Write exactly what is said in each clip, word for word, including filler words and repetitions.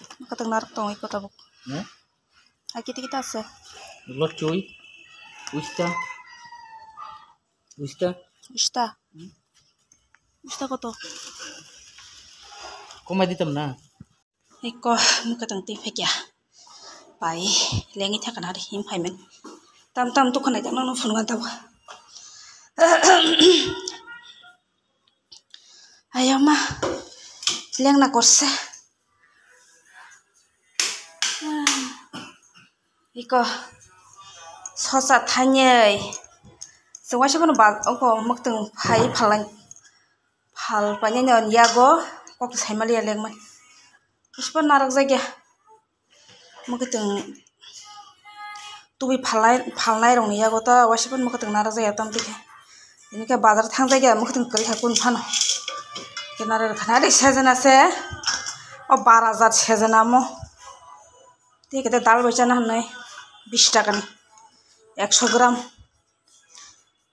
Mwkhwtwng narwk tongo iko tabuk. Hmm? Hai kita kita ase. Lochui. Usta. Usta. Usta. Hmm? Usta koto. Komai ditam na. Iko mwkhwtwng twi phaikya. Pai lengi thakna ri him phaimen. Tam tam tu khonai jak nang phunukna tabuk. Ayoma, lengna korse. Iko sosa thangnai. Chwng waisa phano ba-, oko mwkhwtwng phai phalnai, phal painani yago kok saimaliya lengmani. Waisa phano narwk jakya. Mwkhwtwng tubui phalnai, phalnai rokni yago ta waisa phano mwkhwtwng narwk jakya tamtwi khe. Tini khe bazar thang jakya mwkhwtwng kwrwi kha kunu phano. Khe narwk rwkha nai sejana se. O bara jat sejana mo. Tei khe dal bai chana hwnwi bish takani ekso gram.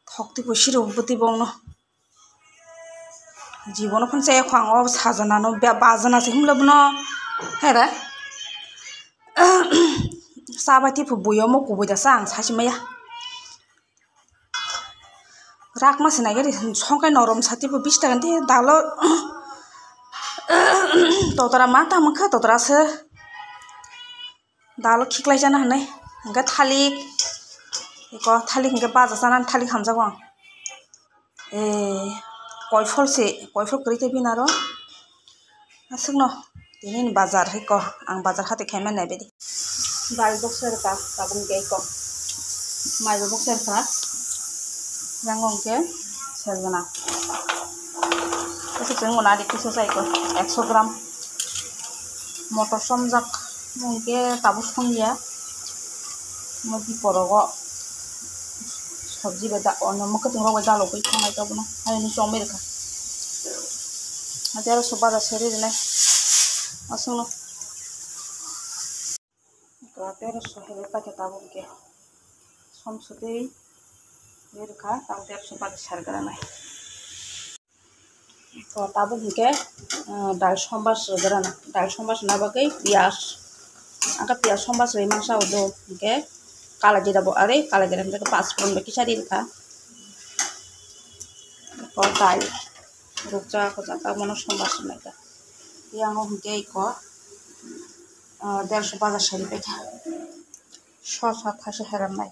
Thok twi bo siro bwtwi bongno. Jibono phano chaya kho ang o sajana no, ba-, bajana se himle bono. Here. Cha bai tei phu buyo mo kubui da sa ang sachi maya. Rak ma se nai gari songkai norom sa tei phu bish takani tei dalo. Totora ma tamo khe totora se. Dalo khiklai chana hwnwi. Hwnkhe thalik. Eko thalik hwnkhe baja chanani thalik hamjago ang. Eh, koiphol se, koiphol kwrwi khe bini aro. Aswkno tini ni bazar hai ko, ang bazar hati khaima nai bidi. Dal box rwkha tabuk hwnkhe eko. Mai bo box rwkha. Yang hwnkhe sejana. Ese chwng mona adi kisa sai ko, ekso gram. Motor somjak, hwnkhe tabuk songya. Mo bipor rogo sabji bai da, ono mwkhwtwng rok bai dalogwi thangnai tabukno, hayungni chongwi rwkha. Ate aro soba da seri rinai aswkno. Ate aro sohorwi paikha tabuk hwnkhe som sotwi rwkha, tabuk aro soba da sari granai. To tabuk hwnkhe, ah, dal sombar srwgrana. Dal sombar srwna bagwi piyaj. Ang khe piyaj sombar srwi mangsa o do hwnkhe kala jira bo ari kala jira hwnkhe paanch phuran bai kisa ri rwkha. To dal rukjak hwnkhe tabukno sombar srwnaikha. Yang o hwnkhe eko, ah, derso baja sari paikha. Sosa thaisa heramnai.